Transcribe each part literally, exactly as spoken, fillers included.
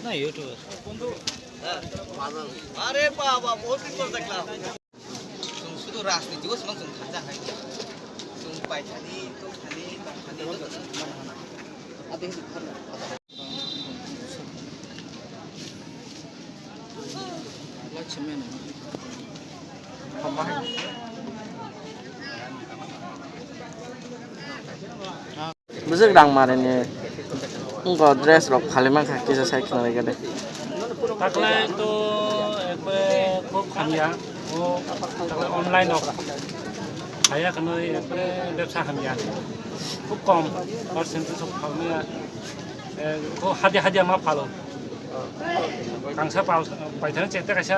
না, YouTuber। আরে বাবা, বহুত দিন পর দেখলাম। শুধু রাজনীতি, ও শুধু খাজা খাই। শুধু পাইখানি, তো খানি, তো খানি, তো খানি। Bwswk rang marini wngkha dress rok phalwi mankha kisa sai khwnarwi khe de. Takle to ekbare khub hamya, o takle online rok haya khwnwi ekbare bebsa hamya, khub kom percentage rok phalmaya, eh, o hadia hadia ma phalo, kangsa pal paithakni chekta kaisa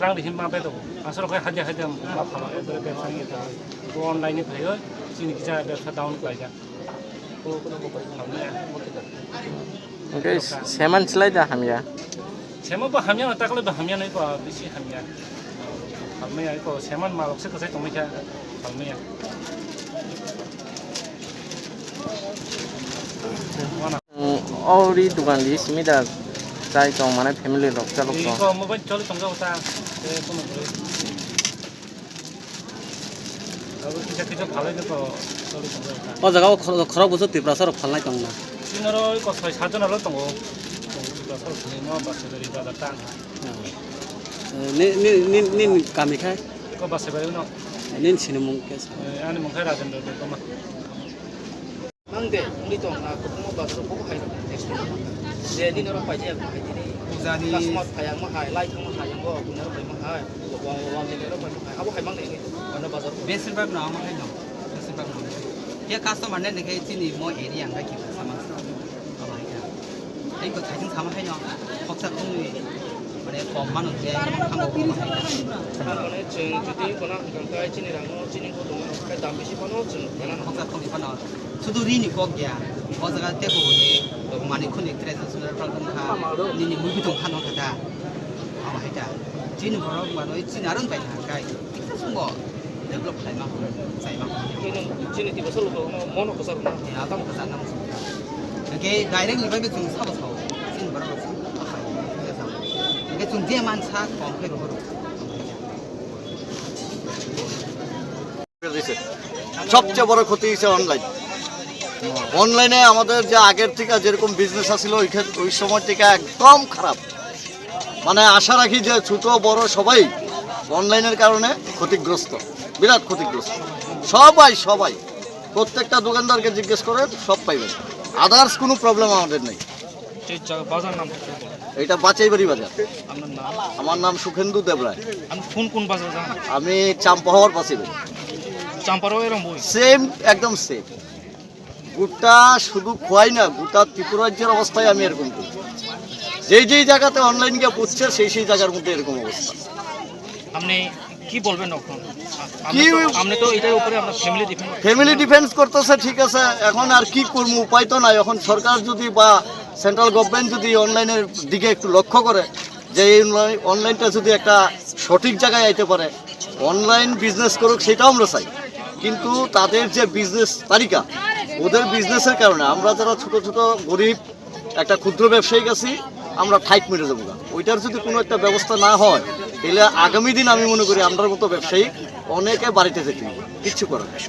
rang rihim ma bedo, aswk rok hadia hadia ma phalo ekbare bebsa wngya, o online ni phaiwi chini kisa bebsa down khlaijak. Hwnkhe seman slai da hamya. Sema bo hamya, takle bo hamya nai ko, bisi hamya. Hamya ko seman malok se kwchai tongmai kha, hamya. Mm, o ri dukan di simi da chai tong mane family rok chalok tong. Ko mobile choli tong ta. Abo kisa kisa phalai de ko, choli tong ta. O jaga o khoro-, khorok bwswk Tiprasa rok phalnai tong na. Chini oro ko soi sat jona lo tongo. Tiprasa rok thangwi no Basibari bazar ta. Hmm. Ni, ni, ni, ni kami khai? Ko Basibari no. Ni sinimung khe sa. Eh, ani mung khai Rajendra Debbarma. Mang de, wngwi tong na, kwbangma bazar o bo hai rok explain kha. Je nini oro paijak, hai tini. Pujani. Customer phai ang ma hai, lai thang ma hai, ang bo nini oro pai ma hai, wang wang nini oro pai ma hai, abo hai mang de wngwi tong, ano bazar o. Besir bak no, ama hai no. Besir bak no. Khe customer ne, ne khe chini mo area ang khe sama. Abo hai kha. Ai ko thaising sama hai no. Khoksa khungwi, mane, kom mano khe, thango kom hai. Mane, chwng jodi kono hwnkhe chini rang no, chini bo tongmani khe dam bisi phano chwng rang no. Khoksa khungwi phano. Sudu rini kok ya. O jaga tei bo ni mani khuni treasure sudu rang tong kha. Nini mui bi tong kha no kha da. Abo hai da. Chini borok mano chini aron bai na kai. Kisa sungo develop khlai ma, chai ma. Chini tibo solo no mono kwchar no. Ya, tamo kwchar na. Hingke direct ni bagwi chwng sabo sao. Chini borok rok sao. Hingke chwng je man sa kom khe rohor. সবচেয়ে বড় ক্ষতি হয়েছে অনলাইন। অনলাইনে আমাদের যে আগের থেকে যেরকম বিজনেস আছিল, ওই ক্ষেত-, ওই সময় থেকে একদম খারাপ। মানে, আশা রাখি যে ছোট বড় সবাই অনলাইনের কারণে ক্ষতিগ্রস্ত, বিরাট ক্ষতিগ্রস্ত। সবাই, সবাই, প্রত্যেকটা দোকানদারকে জিজ্ঞেস করেন, সব পাইবেন। আদার্স কোনো প্রবলেম আমাদের নেই। এই জা-, বাজার নাম কি বলেন? এটা বাচাইবাড়ি বাজার। আপনার নাম? আমার নাম সুখেন্দু দেবরায়। আপনি কোন কোন বাজার যান? আমি চাম্পাহাওর বাচাইবাড়ি। চাম্পাহাওর এরকম বই? সেম, একদম সেম। গোটা শুধু খোয়াই না, গোটা ত্রিপুরা রাজ্যের অবস্থায় আমি এরকম করি। যেই যেই জায়গাতে অনলাইন গিয়ে পড়ছে, সেই সেই জায়গার মধ্যে এরকম অবস্থা। আপনি কি বলবেন এখন? আপনি কি তো, আপনি তো এটার উপরে আপনার ফ্যামিলি ডিপেন্ড। ফ্যামিলি ডিফেন্স করতেছে, ঠিক আছে, এখন আর কি করবো, উপায় তো নাই। এখন সরকার যদি বা সেন্ট্রাল গভর্নমেন্ট যদি অনলাইনের দিকে একটু লক্ষ্য করে, যে এই অনলাইন, অনলাইনটা যদি একটা সঠিক জায়গায় আইতে পারে, অনলাইন বিজনেস করুক, সেটাও আমরা চাই। কিন্তু তাদের যে বিজনেস তালিকা, ওদের বিজনেসের কারণে আমরা যারা ছোট ছোট গরিব একটা ক্ষুদ্র ব্যবসায়িক আছি, আমরা ঠাইট মরে যাবো গা। ওইটার যদি কোনো একটা ব্যবস্থা না হয়, তাহলে আগামী দিন আমি মনে করি আমরার মতো ব্যবসায়ী অনেকে বাড়িতে যেতে হবে, কিচ্ছু করার নেই।